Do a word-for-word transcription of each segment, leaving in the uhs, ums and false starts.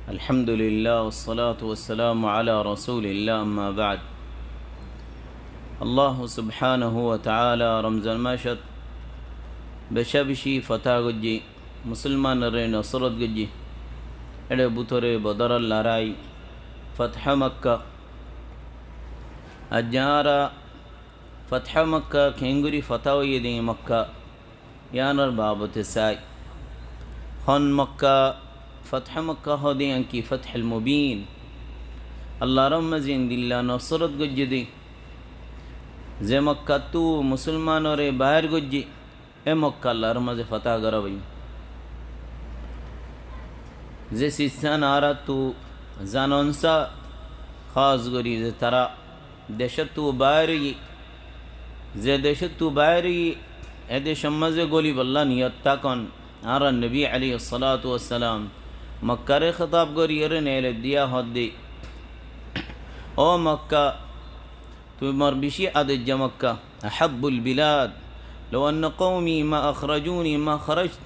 Alhamdulillah, wassalatu wassalamu ala rasulillah, amma ba'd. Allah subhanahu wa ta'ala Ramzan macót beca beci fotah goijjé, musulmanore nosrot goijjé. Ére bútore Bodoror lorai, Fathe Makka. Aijja añára Fathe Makka keéngorí fotah óiye de Makka, yíanor babote sai. Hon Makka, Fathe Makka hoó de yían ki? Fathul Mubin. Allahr mazé endilla nosrot goijjé de, ze Makkattú musulmanore bair goijjé, e Makka Allahr mazé fotah gorá bái. Ze siz san añárattú zanon sa, hás gorí ze tará decóttu bair óiye, ze decóttu bair óiye, e decór mazé gólibolla niyot tákon. Añárar nobi aláihis salatu wassalam Makkare khitab gorí ére neelai diya hoó de, ó Makka, tuáñr beci adejja Makka, ahabbul bilad, law anna qawmi ma akhrajuni ma kharajtu.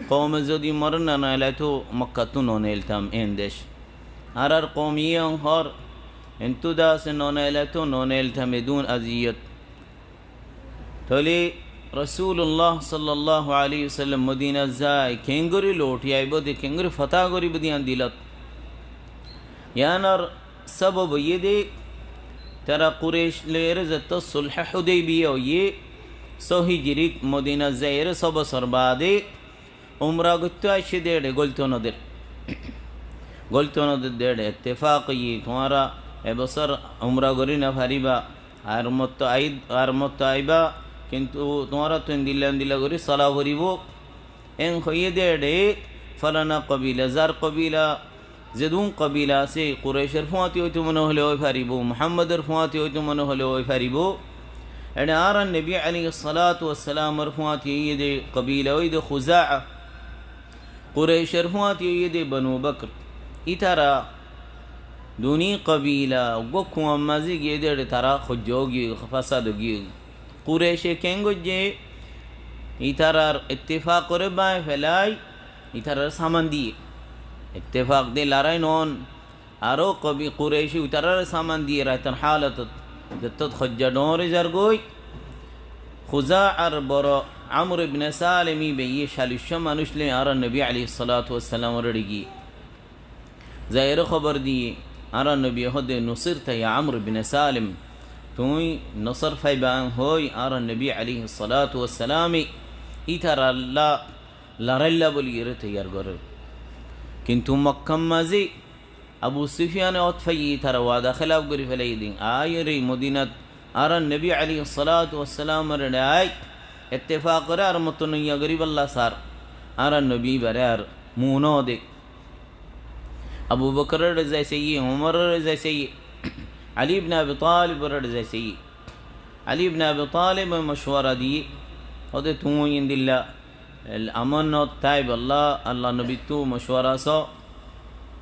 Koume zodi more no neelaito, Makkattú no neeltam, en dec. Añárar koumiye hoór, entú dase no neelaito, no neeltam edún aziyot. Tóile Rosulullah sallallahu alaihi wasallam Modinat zai, keéngorí louthi aibó de, keéngorí fotah goríbo de yían dilot. Yíanor sobob óiye de, tará Kureic loiyóre zettót sulhe Hudaibiya óiye, só hijrit Modinat zaiyóre só bosór baade umra goittó aiccé de, ére gólto no der. Gólto no der de, ére ettefak óiye, tuáñra e bosór umra gorí no faribá, ar motto ai-, ar motto aibá, kintu tuáñrattú endilla endilla gorí sola foribó. En hoiyé de, ére falana kobila, zar kobila, zedún kobila asé, Kureicor fúañti óito mone hoilé ói faribó, Muhammador fúañti óito mone hoilé ói faribó. Ére añárar nobi aláihis salatu wassalamor fúañti óiye de kobila óiye de Khuza'a. Kureicor fúañti óiye de Banu Bakr. Ítara duní kobila uggúa kuar mazé giyé de, ére tará hoijja ói giyé, fasad ói giyé. Kureice keén goijjé? Ítarar ettefakore báñgi felai, ítarar saman diyé. Ettefak de lorai noón. Aró kobi-, Kureice ítarare saman diyé raitor halotot. Zettót hoijja dhoóñri zargói. Khuza'ar boro Amr ibne Salim íba ye callic cót manúic loi añárar nobi aláihis salatu wassalamore eçé giyé. Zaiyóre hóbor diyé, añárar nobiye hoó de, "Nusirta ya Amr ibne Salim, tuñí nosor faiba," en hoói añárar nobi aláihis salatu wassalame ítarallá lorailla bóliyoré toiyar gorér. Kintu Mokkar mazé Abu Sufiyane ót faiyé, ítara wada hélaf gorí felaiyé de, aiyóre Modinat añárar nobi aláihis salatu wassalamore eçé ai, ettefakore ar motto noiya goríballa sar. Añárar nobi íbare ar mu no de. Abu Bokorore zai saiyé, Umarore zai saiyé, Ali ibne Abi Talibore zai saiyé. Ali ibne Abi Talibe mocuwara diyé, hoó de, "Tuñí endilla el amanot táibolla Allar nobittú mocuwara só,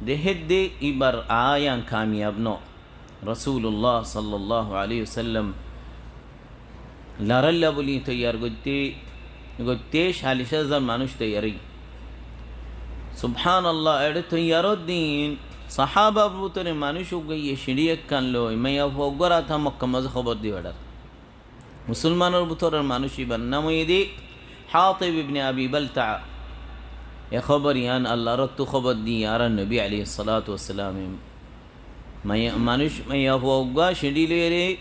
dehé de íbar ayan kamiyab no." Rosulullah sallallahu aláihi wasallam lorailla bóli toiyar goitté, goitté callic házar manúic toiyar óiye. Subhanallah, eçé toiyaror din sahabar bútore manúic uggúa ye ciñçí ekkán loi, maiyafua uggúar ata Mokkar mazé hóbor di beçar. Musolmanor bútoror manúic, íbar nam óiye de Hatib ibne Abi Balta'a. E hóbor yián Allar ottú hóbor diyé añárar nobi aláihis salatu wassalame. Maiya-, manúic maiyafua uggúa ciñçí loiyóre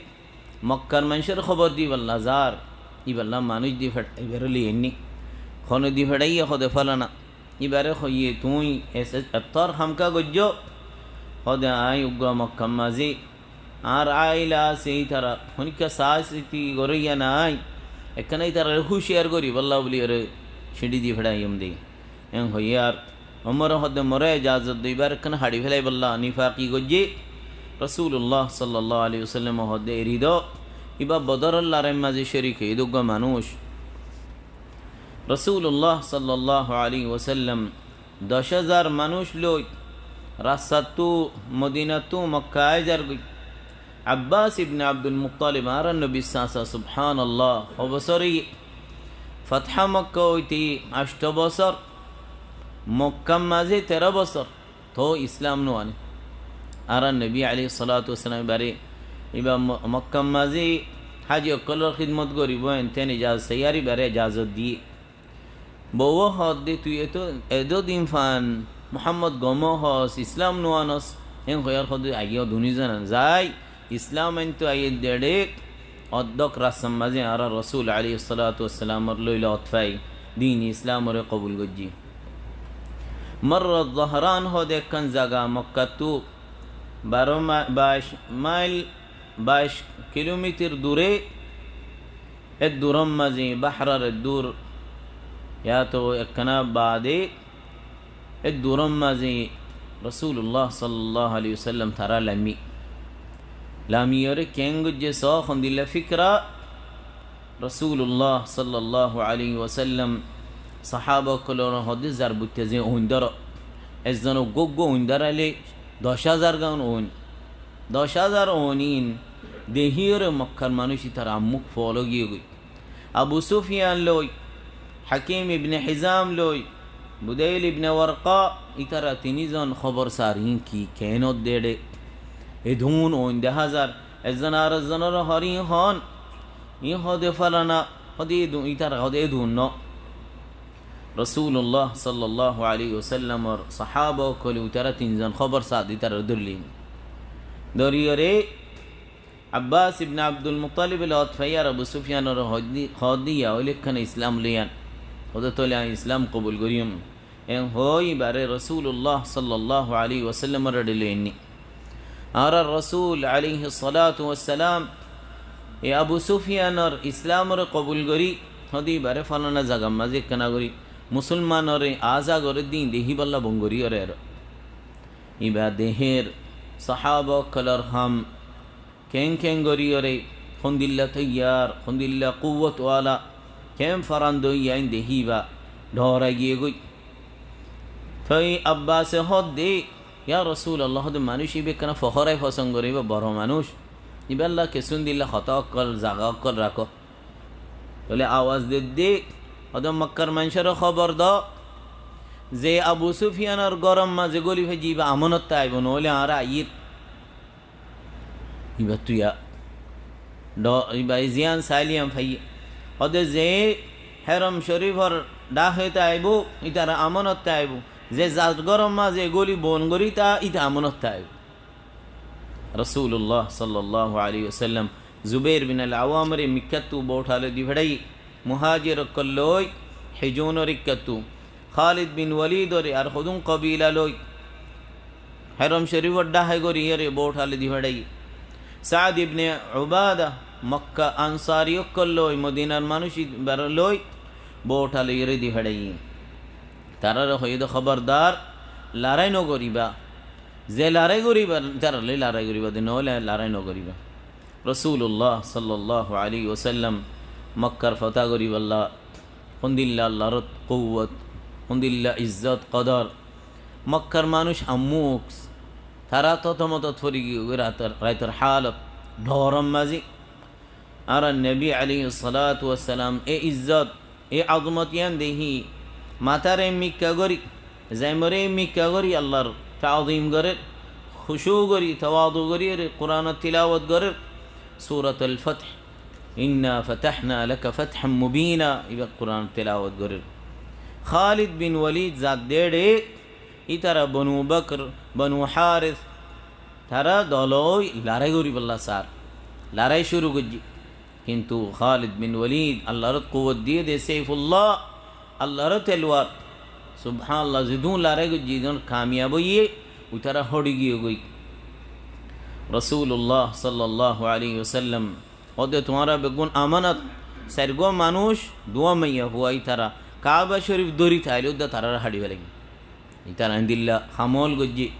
Mokkar maincóre hóbor diballa zar, íballa manúic di feçá-, íbare loi ainné. Hone di feçáiye? Hoó de, "Falana." Íbare hoiyé, "Tuñí es-, ettór ham ká goijjó?" Hoó de, "Aññí uggúa Mokkar mazé añár aila asé, ítara honikka saá siti goróiya nái, ekkána ítarare húciyar goríballa bóliyoré ciñçí di feçáiyum de." En hoiyé ar Umare hoó de, "More ejazot do, íbare ekkána haçi felaiballa." Nifaki goijjé. Rosulullah sallallahu aláihi wasallame hoó de, "Eri do, íba Bodoror lorair mazé corik óiye de uggúa manúic." Rosulullah sallallahu aláihi wasallam doc házar manúic loi rastattú Modinattú Mokka aái zargói. Abbas ibne Abdul Muttalib, añárar nobir sasa, subhanallah, hó bosór óiye? Fatha Mokka óite ancto bosór, Mokkar mazé teró bosór. Toóu Islám no ané. Añárar Nobi aléihis salátu wassalám ibáre, ibá Mo-, Mokkár mazé háji ókkolór hídmot goríbou, ente ijazot saiyé, ar ibáre ijazot diyé. Bouwá hoódde, tui eto, edó din fán Muhámmod gom hoós, Islám no anós, en hoiyóre hoódde, aiyó dunizon zai, Islám aintó aiyédde dé, oddók rastar mazé añárar Rosúl aléihis salátu wassalámor lói lot fai, din Islámoré kobul goijjí. Marra Zohrán hoódde ekkán zaga Mokkattú baró ma-, baic mail, baic kilómitar duré, e duror mazé, bahror e dur, yáto ekkána baade, e duror mazé Rosúlullá sallalláhu aléihi wasallám tará laimí. Laimíyoré keén goijjé soó, hondilla fíkra, Rosúlullá sallalláhu aléihi wasallám sahába ókkolóre hoódde zar búttu ze ooin dóro. Ezzon uggúa uggúa ooin dóraile doc házar gán ooin. Doc házar ooin in dehíyoré Mokkár manúic ítarar ammúk foóla giyói. Abu Sufiyán loi, Hakim ibne Hizam loi, Budail ibne Warka, ítara tinízon hóbor saár, iín ki keén ódde dé? Edún ooin deházar, ezzon ar ezzonoré hoór iín hoón, iín hoódde fálana, hoódde edún, ítara hoódde edún no. Rosúlullá sallalláhu aléihi wasállamor sahába ókkole ítara tinzon hóbor saár, ítararé dóriloiyé. Dóriyoré Abbás ibne Abdul Muttalib lot faiyóre Abu Sufiyanoré hoódde, hoódde yá óile ekkána Islám loi aán. Hoódde tóile añí Islám kobul goijjum. En hoói ibáre Rosúlullá sallalláhu aléihi wasállamor áçe loi ainní. Añárar Rosúl aléihis salátu wassalám e Abu Sufiyanor Islámoré kobul gorí, hoódde ibáre fálana zagar mazé ekkána gorí Musúlmanoré aza gorédde iín dehíbolla bon gorí óre ero. Ibá dehér sahába ókkolór ham keén keén goríyoré, hondilla toiyar, hondilla kuwwot wala, keén foran dóiya iín dehí ibá dhorai giyégoi. Toi Abbáse hoódde, yá Rosúlullá, hoódde manúic ibá ekkána fohórai fosón goré, ibá boro manúic. Ibálla kessú hondilla hotá ókkol, zaga ókkol rakó. Tóile awaz dedde, hoódde Mokkár maincóre hóbor do, ze Abu Sufiyanor góror mazé góli faijjé, ibá amonot táibou, noóile añára aiyír. Ibáttu yá dho-, ibá e ziyán saáil yían faiyé. Hoódde ze Hérom Córifor dháke táibou, ítara amonot táibou. Ze zar góror mazé góli bon gorí táa, íta amonot táibou. Rosúlullá sallalláhu aléihi wasállam Zubéir bin al Awámoré Mikkáttu bouthal di feçáiye, muhájir ókkol loi, Hijúnor ikkáttú. Kálid bin Walídoré ar hodún kobila loi, Hérom Córifor dháke goríyoré bouthal di feçáiye. Saád ibne Ubáda, Mokká Ansári ókkol loi, Modinar manúic ibáre loi, bouthal di feçáiye. Taráre hoiyé dé hóbordar, larái nogoríba. Ze larái goríba, ítarar loi larái goríba, de noóile larái nogoríba. Rosúlullá sallalláhu aléihi wasállam Mokkár fotá goríbolla, hondilla Allarot kuwwot, hondilla izzot kodor. Mokkár manúic ammúk, tará totomotot fori giyói raitor, raitor hálot, dhoror mazé. Añárar Nobi aléihis salátu wassalám e izzot, e azomot yían dehí, matáre mikká gorí, zaimoré mikká gorí Allar taazim gorér, kúcu gorí, tawadu gorí, ar Kuranor tilawot gorér. Suratul Fath, "Inna fatahna laka fathan mubina", ibá Kuranor tilawot gorér. Kálid bin Walíd zadde dé, ítara Bonu Bakr, Bonu Háris, tará dol ói larái goríbolla saár. Larái cúru goijjé. Kintu Kálid bin Walíd, Allarot kuwwot diyé dé, Saifullá, Allarot telwar. Subhánallah, zedún larái goijjé, zedún kamiyab óiye, ítara hóçi giyói. Rosúlullá sallalláhu aléihi wasállam hoódde tuáñra beggún amanot, sairgúa manúic, duwá maiyafua, ítara Kaába Córif dóri táile uddá taráre háçi felaiyé. Ítara endilla hamol goijjé.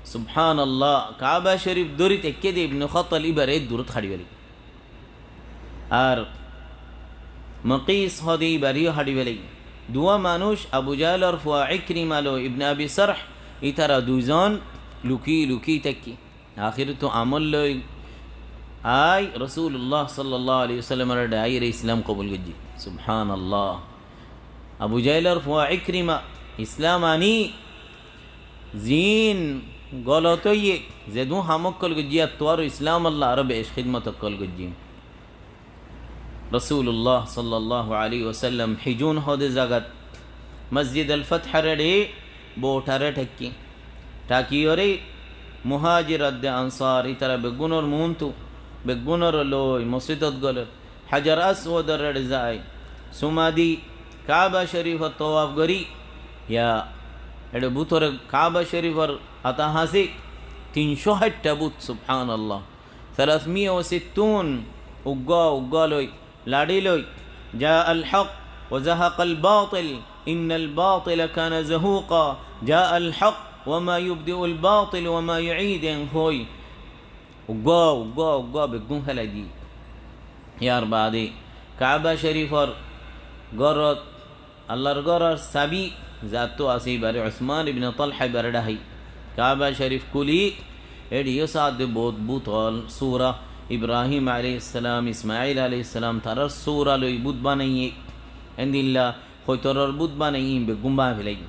Subhánallah, Kaába Córif dóri táikke dé Ibnu Khatal ibáre durot háçi felaiyé. Ar Mokís hoódde ibáreyó háçi felaiyé. Duwá manúic Abu Jahelor fua Ikrima loi Ibne Abi Sarh, ítara duizon luki luki táikke. Ahérottú amol loi ai Rosúlullá sallalláhu aléihi wasállamor áçe aiyóre Islám kobul goijjé. Subhánallah. Abu Jahelor fua Ikrima Islám aní Ziín golot óiye, zedún ham ókkol goijjí, yáttu aró Islámolla aró beci hídmot ókkol goijjí. Rosúlullah sollallahu alaihi wasallam Hijún hoóde zagat Masjid al-Fathar eçé bouthar e tháikki. Thákiyoré muhájir adde ansar ítara beggúnor muúntu beggúnoré loi mosídot golér. Hajar Aswodor eçé zai, suma di, Kaaba Corifor towaf gorí, ya, eçé bútore Kaaba Corifor ata hañsé tin cót háiththá bút, subhánallah. Salasmiya wa sittún, uggúa uggúa loi, laçí loi, جاء الحق وزهق الباطل إن الباطل كان زهوقا، جاء الحق وما يبدئ الباطل وما يعيد, en hoói uggúa uggúa uggúa beggún félai diyé. Yar baade Kaaba Corifor górot, Allar góror sabi zattu asé, ibáre Usman ibne Tolha ibáre dhahái. Kaaba Corif kúli, éçe yó saádde bout bút ókkol, sura Ibrahim alaihissalam, Ismail alaihissalam, tarár sura loi bút banaiyé. Endilla hoitoror bút banaiyé, beggún báñgi félaiye.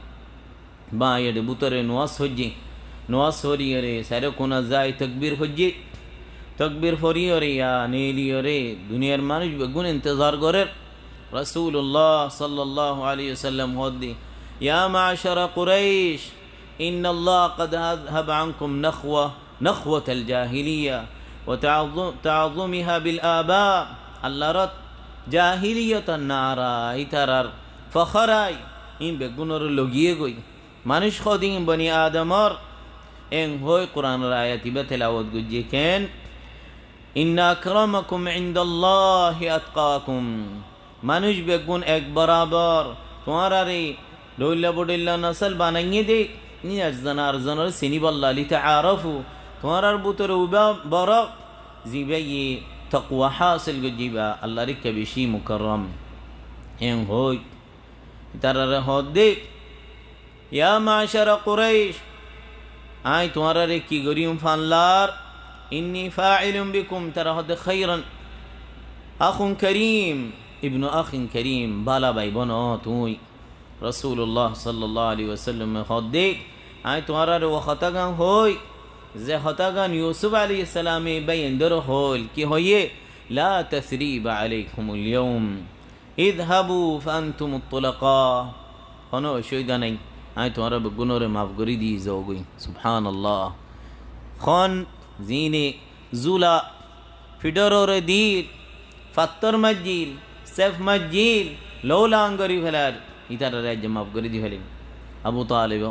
Báñgi eçé bútore nuwas foijjé. Nuwas foriyóre sairó kuna zai tokbir foijjé. Tokbir foriyóre ya neeliyóre duniyair manúic beggún intezar gorér. Rosúlullah sollallahu alaihi wasallam hoódde, يا معشر قريش إن الله قد أذهب عنكم نخوة نخوة الجاهلية وتعظ-، تعظمها بالآباء. Allar ot jahiliyotor nara, ítarar fokhórai, iín beggúnoré logiyé goi. Manúic hodin boni Adamor, en hoói Kuranor ayat ibá telawot goijjé ken, إن أكرمكم عند الله أتقاكم. Manúic beggún ek borabor, tuáñráre dhoilla bodhoilla nosol banaiyé dé, ni ezzon arzonore siníbolla, لتعارفوا, tuáñrár bútore uibá boro, zibáye tokwa hásil goijjé, ibá Allar ikká bicí mukarrom. En hoói ítarare hoódde, يا معشر قريش, aññí tuáñráre ki goijjum fanlar, إني فاعل بكم, ítara hoódde خيرا, أخ كريم، ابن أخ كريم, bála bái bon ó tuñí. Rosúlullah sollallahu alaihi wasallame hoódde, aññí tuáñráre ó hotágan hoói, ze hotágan Yusuf alaihissalame báiyaindóre hoóil, ki hoiyé, لا تثريب عليكم اليوم. اذهبوا فأنتم الطلقاء. Honó ocúbida nái, aññí tuáñra beggúnoré maf gorí di zoógoi. Subhánallah. Hon ziíne zula, fidhororé dil, fattór maijjíl, sef maijjíl, lóu lang gorí félair, ítararé aijja maf gorí di félaiyum. Abu Talib,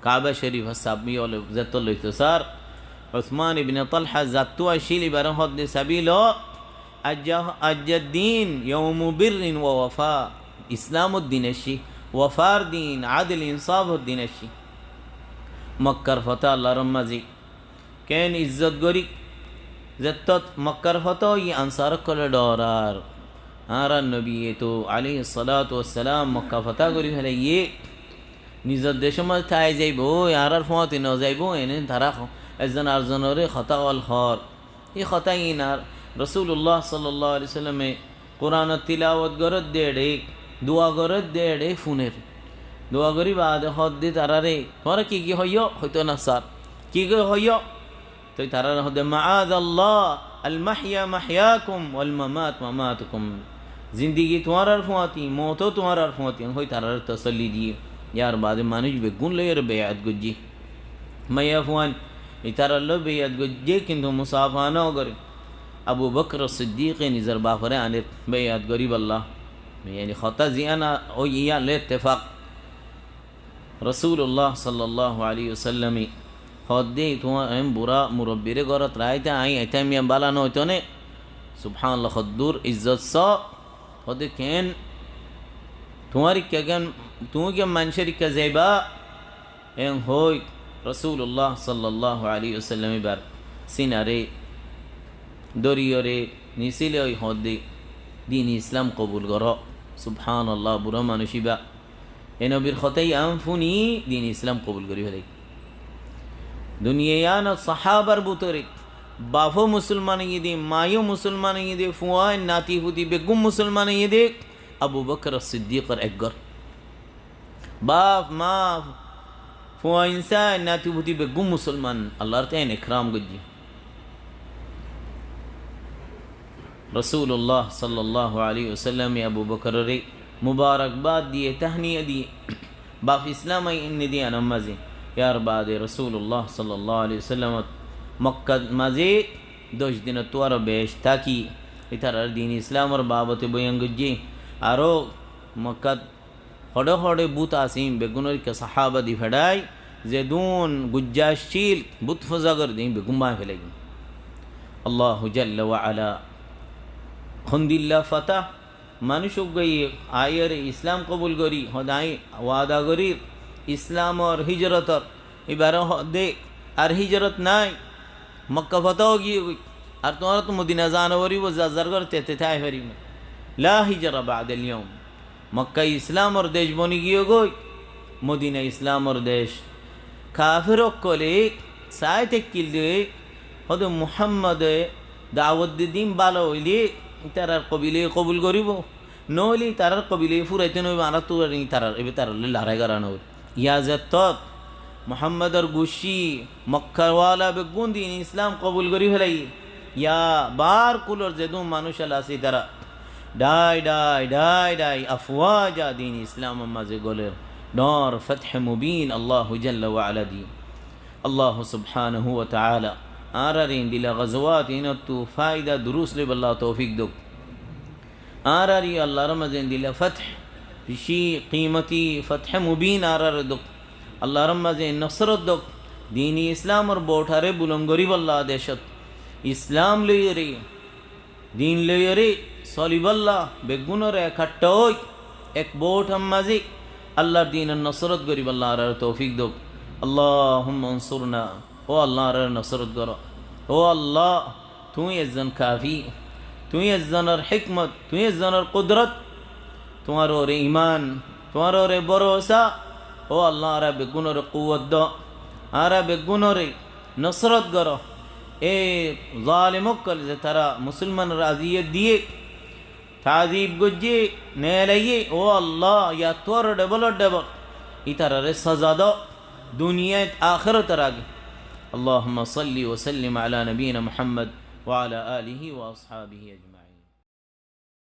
Kaaba Corifor sabi ókkole zettót loito sár, Usman ibne Tolha zattu accíl, ibáre hoódde sabi lo, Aijja, aijjar din يوم بر ووفاء, Islamor din accíl, wafar din, adil insafor din accíl. Mokkar fotá Allar mazé keén izzot gorí, zettót Mokkar fotá óiye ansar ókkole dhoorar. Añárar nobiye to alaihissalatu wassalam Mokka fotá gorí félaiyé. Nizor decór mazé tái zaibou, añárar fúañti nozaibou, ene tará ho-, ezzon arzonoré hotá hoór. Hé hotá iín ar Rosúlullah sollallahu alaihi wasallame Kuranot tilawot gorédde eçé, dua gorédde eçé fúner. Dua gorí baade hoódde taráre, tuáñra ki ki hoiyó? Hoitó nosár. Ki ki hoiyó? Toi taráre hoódde, معاذ الله، المحيا محياكم والممات مماتكم. Zindigi tuáñrar fúañti, mouto tuáñrar fúañti, en hoói taráre tosólli diyé. Yar baade manúic beggún loiyóre beyat goijjé. Maiyafuain ítarar loi beyat goijjé, kintu musafa nógoré. Abu Bokr Siddiqe nizor bafore aner beyat goríbolla. Yáni hotá ziyán óiye yían loi ettefak. Rosúlullah sollallahu alaihi wasallame hoódde, tuáñr en bura murobbiré górot raáita aññí aitám yían bála nóoitóne. Subhánallah, hoddúr izzot soó. Hoódde keén, tuáñr ikká keén, tuñí keén maincór ikká zaibá? En hoói Rosúlullah sollallahu alaihi wasallame ibár sinaré dóriyoré nisíle ói hoódde, dine Islam kobul goró. Subhánallah, bura manúic ibá. E nobir hotá yían fúni dine Islam kobul gorí félaiyé. Duniyai yíanot sahábar bútore bafó musolman óiye dé, maiyó musolman óiye dé, fuain nati futi beggún musolman óiye dé, Abu Bokr Siddiqor ek gór. Baf, ma, Fuain sáin, nati futi beggún musolman, Allar te en ikram goijjé. Rosulullah sallallahu alaihi wasallame Abu Bokorore mubarakbad diye, tahniya diye, baf Islam ai inne diye anor maze. Yar bade Rosulullah sallallahu alaihi wasallam Mokkat maze doc dinottu aró bec táki, itarar din Islamor babote boyan goijjé. Aró Mokkat hoçe hoçe but asé, beggúnor ikká sahaba di feçai, zedún gujja accíl, but fuza gorédé, beggún báñgi felaiyé. Allahu jalla wa ala hondilla fata, manúic uggúa aiyóre Islam kobul gorí, hoóde añí wada gorír Islamor hijrotor, ibáre hoóde ar hijrot nái, Mokka fata óigiyói, ar tuáñrattú Modina zana foribó, zar zar gór tete tái faribó. La hijra ba'dal yawm. Mokka Islamor dec boni giyói, Modina Islamor dec. Kafer ókkole sai táikil de, hoóde Muhammode dawot di din bála óile, itarar kobilaye kobul goríbo. Noóile itarar kobilaye furaito noóibo, añárattú ar itarar, ebe itarar loi lorai gora noóibo. Yá zettót Muhammodor guccí Mokkawala beggún din Islam kobul gorí felaiyé. Yá bar kulor zedún manúic ala asé itará dhai dhai dhai dhai afwaja din Islamor maze goler. Dhoóñr Fethe Mubin Allahu jalla wa ala di. Allahu subhanahu wa ta'ala añárare endilla gazawat inottú faida durus loibolla toufik douk. Añárare Allar maze endilla feth, beci kimoti Fethe Mubin añárare douk. Allar maze nosrot douk. Dini Islamor bouthare bulon goríbolla decot, Islam loiyóre, din loiyóre solibolla beggúnore ekattha ói ek bouthor maze Allar dinor nosrot goríbolla añárare toufik douk. Allahumma ansurna. Ó Allah, añárare nosrot goró. Ó Allah, tuñí ezzon kafi, tuñí ezzonor hikmot, tuñí ezzonor kudrot, tuáñr uore iman, tuáñr uore borosa. Ó Allah, añára beggúnore kuwot do, añára beggúnore nosrot goró. E zalim ókkol ze tará musolmanore aziyot diyé, tazib goijjé, nelaiyé, ó Allah, yattú aró dhebol dhebol itarare saza do, duniyait akérotor age. Allahumma salli wa sallim ala nabiyina Muhammad wa ala alihi wa ashabihi ajmain.